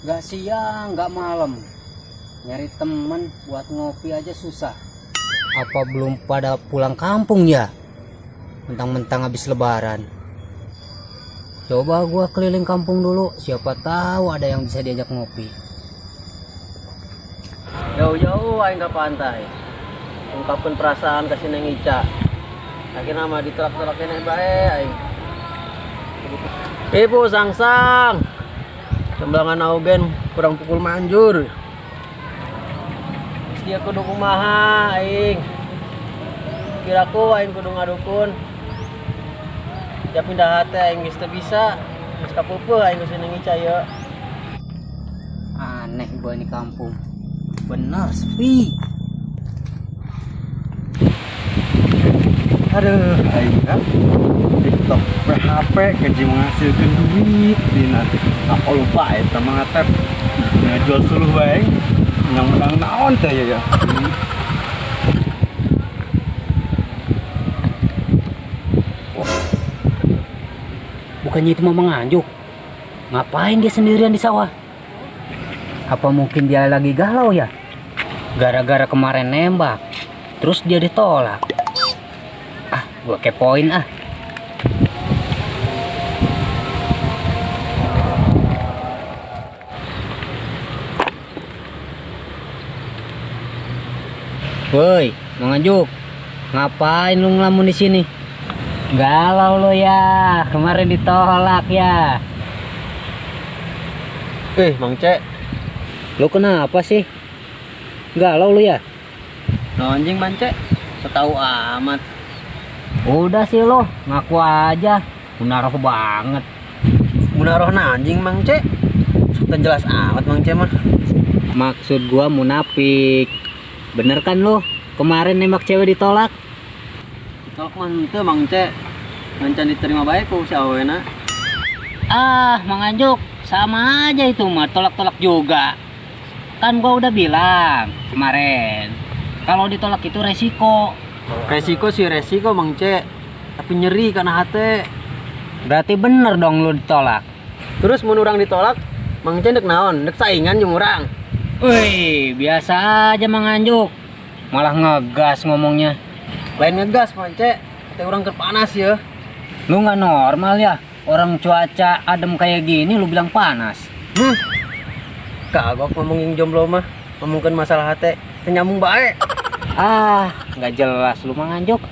Gak siang, gak malam. Nyari temen buat ngopi aja susah. Apa belum pada pulang kampung ya? Mentang-mentang habis lebaran. Coba gua keliling kampung dulu, siapa tahu ada yang bisa diajak ngopi. Jauh-jauh aing ke pantai. Ungkapkan perasaan ke si Neng Ica. Akhirnya mah ditolak-tolak keneh bae aing. Ibu sangsang. Sembelangan augen kurang pukul manjur. Dia kudu kumaha aing. Kiraku aing kudu ngadukun. Ya pindah hati aing geus teu bisa. Geus kapeupeut aing geus Neng Ica ye. Aneh gua ini kampung. Benar sepi. Aduh, aing kan TikTok PHP gaji menghasilkan duit dina. Aku lupa eta mah teh ngajual suluh bae yang menang naon teh ya. Bukannya itu Mamang Anjuk? Ngapain dia sendirian di sawah? Apa mungkin dia lagi galau ya? Gara-gara kemarin nembak, terus dia ditolak. Ah, gua kepoin ah. Woi, Mang Anjuk, ngapain lu ngelamun di sini? Galau lo ya, kemarin ditolak ya. Mang Cek. Lu kenapa sih? Galau lu ya? Nah, anjing Mang Cek, setahu amat. Udah sih lo, ngaku aja. Munaroh banget. Munaroh nah anjing Mang Cek. Sok jelas amat Mang Cek mah. Maksud gua munafik. Bener kan lo? Kemarin nembak cewek ditolak. Ditolak mah henteu Mang Cek. Ngancan diterima bae ku si awena. Ah, Mang Anjuk, sama aja itu mah tolak-tolak juga. Kan gua udah bilang kemarin, kalau ditolak itu resiko. Resiko sih resiko Mang Cek, tapi nyeri karena hati. Berarti bener dong lu ditolak. Terus mun urang ditolak, Mang Cek ndek naon? Ndek saingan jeung urang. Wih, biasa aja Mang Anjuk. Malah ngegas ngomongnya. Lain ngegas Mang Cek, hati urang keur panas ya. Lu nggak normal ya, orang cuaca adem kayak gini lu bilang panas. Kagok ngomongin jomblo mah, ngomongkeun masalah hate, teu nyambung bae. Ah, nggak jelas lu Mang Anjuk.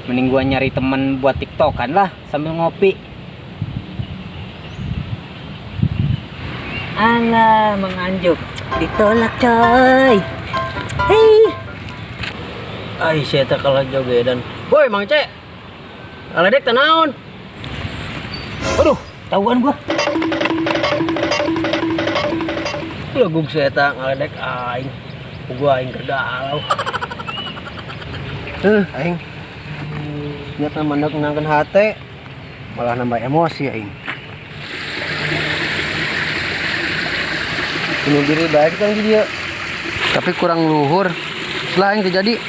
Mending gua nyari temen buat tiktokan lah sambil ngopi. Alah, Mang Anjuk ditolak coy. Hei. Ai sia teh kalah jogedan. Woi, Mang C. Ngaledek teh naon? Aduh, tahuan gua. Legug sia eta ngaledek aing. Gua aing keur galau. Aing. Nyata mandek nangkeun hate malah nambah emosi aing. Bunuh diri baik kan di dia. Tapi kurang luhur. Setelah aing terjadi.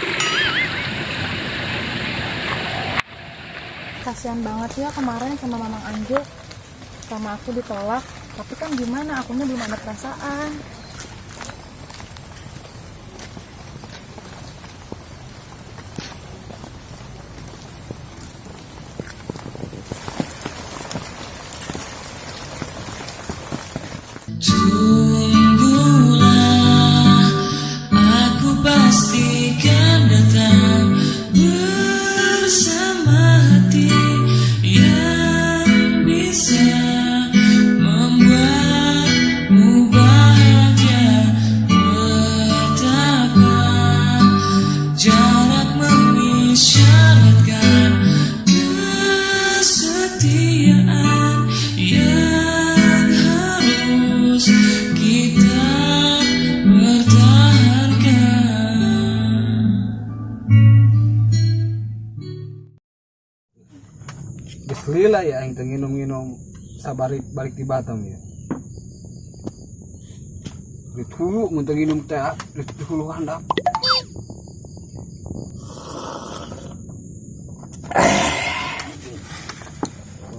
Kasian banget ya kemarin sama Mamang Anjuk. Sama aku ditolak, tapi kan gimana akunya belum ada perasaan. Tunggulah, aku pastikan datang bersama hati yang bisa membuatmu bahagia. Betapa jarak mengisyaratkan kesetiaan yang harus kita pertahankan. Geus lila ya aing teh nginum-nginum sabari balik di Batam ya. Duit hulu mun teu nginum teh, duit hulu handap.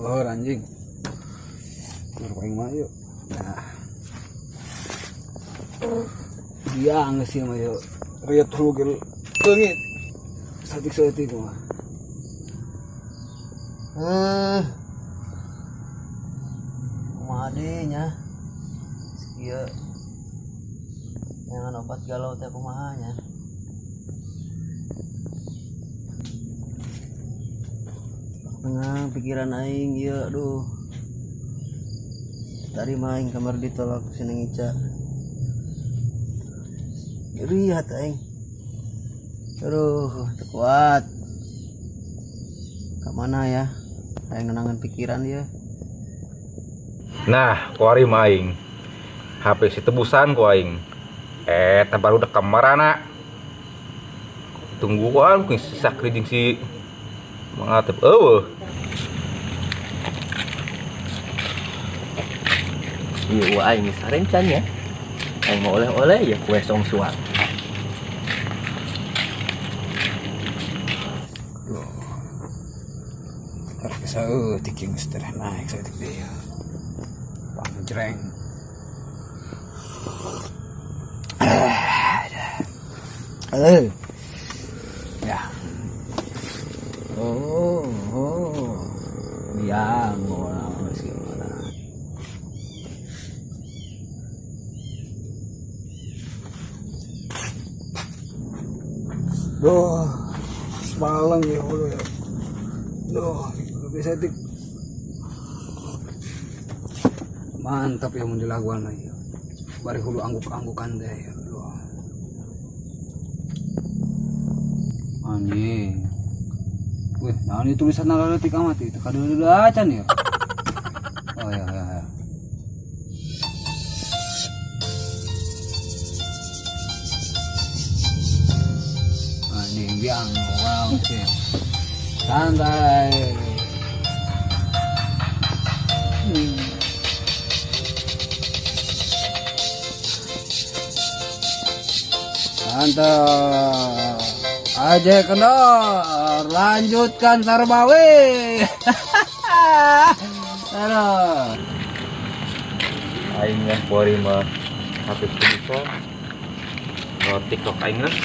Oh anjing. Tur aing mah yuk. Nah. Dia geus ieu mah yuk. Riet hulu ge leungit. Saeutik-saeutik mah. Kumaha deui nya? Ieu jangan obat galau teh kumaha nya. Tengah pikiran aing ieu aduh. Tadi mah aing kamar ditolak si Neng Ica. Nyeri hati aing. Aduh, teu kuat. Ka mana ya? Aing nenangan pikiran ya. Nah, kuari mah aing. HP si tebusan ku aing. Teh baru udah kamarana. Tungguan ku si Sakri jeung si Mang Atep. Eueuh. Iya, wah, aing geus sarencan ya. Aing mau oleh-oleh ya kue songsuang. Saeutik jeung geus teh naik saeutik deui. Pangjreng. Ya. Oh, oh. Biang orang geus gimana. Duh, semalam ya hulu ya. Duh, bisa tik. Mantap ya mun dilaguan ya. Bari hulu angguk-anggukan deh ya. Duh. Anjing. Wih, nah ini tulisan leutik amat itu. Kadeuleu acan ya. Oh ya ya ya. Anjing biang, wow sih. Santai. Mantap. Aja kendor, lanjutkan Sarbawi. Halo. Aing mah kuari mah HP tebusan. Oh, TikTok aing lah.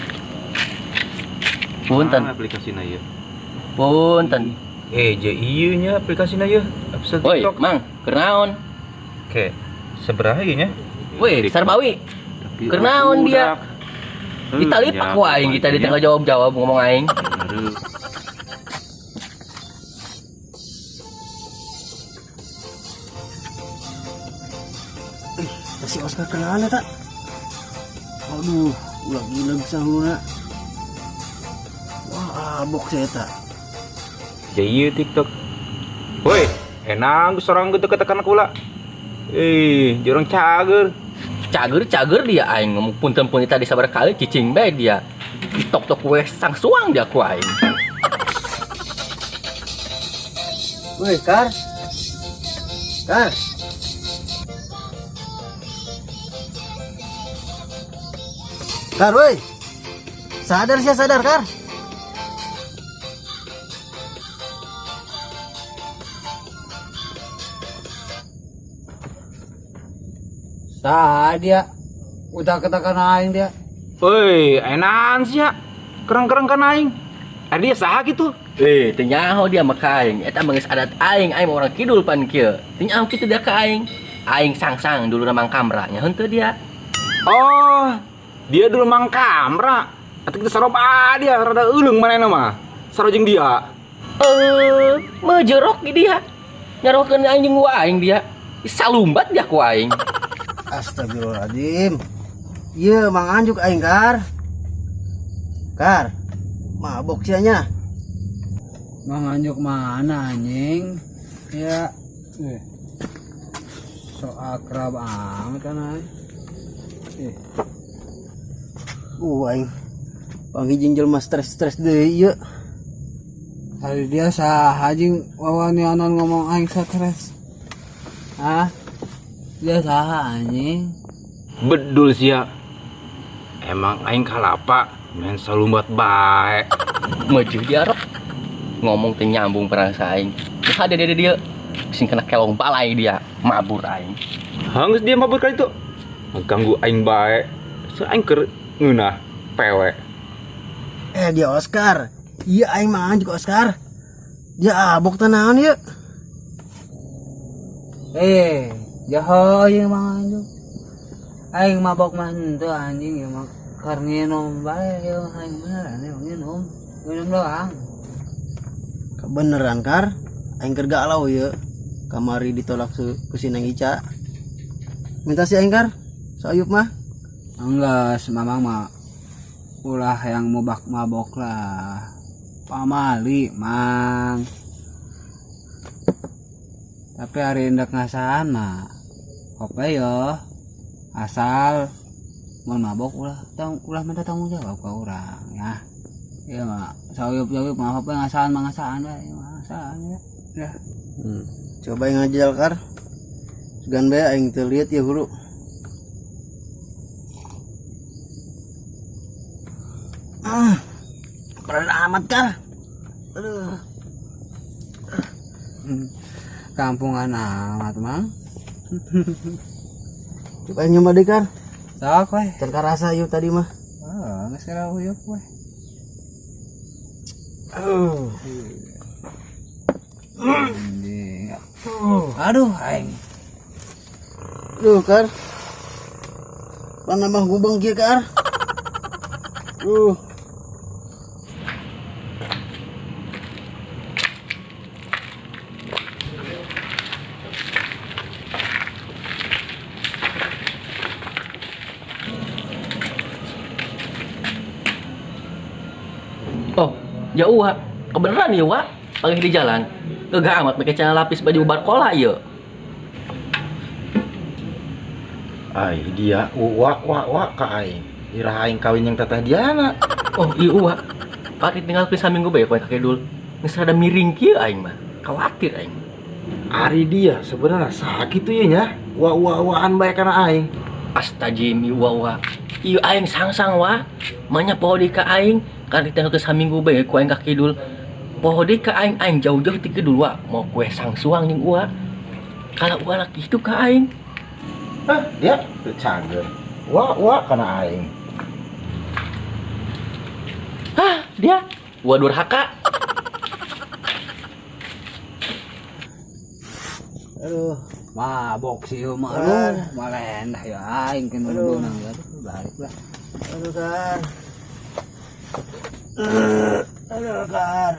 Punten. Ah, aplikasina ieu. Punten. Je ieu nya aplikasina ieu. Episode Woi, TikTok. Mang, keur naon? Oke. Sabaraha ieu nya? Weh, Sarbawi. Kenaon dia? Ditali pak ku aing kita di tengah jawab-jawab ngomong aing. Si Oscar kenaan eta. Aduh, ulah gila bisa huluna. Wah, abok sih eta. Ya iya TikTok. Woi, enak seorang gitu ketekan kula. Eh, jurang cager. Cager-cager dia aing ngomong punten pun tadi sabar kali cicing bae dia. Tok-tok we sangsuang dia ku aing. Woi, Kar. Kar. Kar, woi. Sadar sih, sadar, Kar. Sah dia. Udah ketakan aing dia. Woi, enak sih ya. Kereng-kereng kan aing. Ada dia saha gitu. Eh, teu nyaho dia mah ka aing. Eta mah geus adat aing, aing mah orang kidul pan kieu. Teu nyaho kitu dia ka aing. Aing sang-sang dulu mang kamra nya henteu dia. Oh, dia dulu mang kamra. Atau kita sarob ah dia rada euleuh manehna mah. Saro jeung dia. Eh, mejerok di dia. Nyarokeun aing jeung wa aing dia. Salumbat dia ku aing. Astagfirullahaladzim. Iya, Mang Anjuk aing, Kar. Kar. Mabok sia nya. Mang Anjuk mana anjing? Ya. So akrab amat kan aing. Aing. Panggih jelema stres-stres deui ieu. Hari dia saha anjing wawanianan ngomong aing stres. Hah? Dia saha anjing? Bedul sia. Emang aing kalapa main salumbat bae. Maju dia rok. Ngomong teu nyambung perasa aing. Geus ada dia dia. Sing kena kelong balai dia, mabur aing. Hangus dia mabur kali itu. Ganggu aing bae. So aing keur ngeunah pewe. Dia Oscar. Iya aing mah juga Oscar. Dia abok teh naon ieu? Jaho ieu Mang Anjuk. Aing mabok mah henteu anjing ieu mah keur nginum bae ieu mah aing beneran ieu nginum. Minum doang. Kebeneran Kar, aing keur galau ieu. Kamari ditolak ku si Neng Ica. Minta si aing Kar, sayup mah. Enggak, mamang mah ulah yang mabok mabok lah. Pamali mang. Tapi hari indak ngasaan mah oke yo. Asal mau mabok ulah tang ulah minta tanggung jawab ke orang ya. Iya mah sayup-sayup mah apa ngasaan mah ngasaan we, ngasaan ya. Ya. Coba yang ngajal Kar. Sugan bae aing teu liet ya hulu. Berat amat Kar. Aduh. Kampungan amat mang. Coba yang nyoba deh Kar. Sok weh. Can karasa yuk tadi mah. Ah, geus kira uyup weh. Anjing. Aduh aing. Duh Kar. Pan nambah gubeng kieu Kar. Duh. Oh, ya uwa. Kebeneran ya, Wak. Pagi di jalan. Gagah amat pakai celana lapis baju barkola ya. Ai dia uwa wa wa ka aing. Ira aing kawin yang teteh Diana. Oh, iya uwa. Pati tinggal ke saminggu bae poe kakek dul. Geus rada miring kieu aing mah. Khawatir aing. Ari dia sebenarnya sakit tuh ya nya. Wa wa waan bae kana aing. Astajim ieu wa. Ieu aing sangsang wa. Manya poho deui ka aing. Kan ditinggal ke saminggu bae ku aing ka kidul. Poho deui ka aing, aing jauh-jauh ti kidul wa. Mau kue sangsuang jeung uwa. Kalau uwa laki itu ka aing. Hah, dia teu cager. Wa wa kana aing. Hah, dia uwa durhaka. Aduh. Mabok sih ieu mah, aduh, malendah ya aing kena beunang ya. Aduh, balik lah. Aduh, Kar. Aduh, Kar.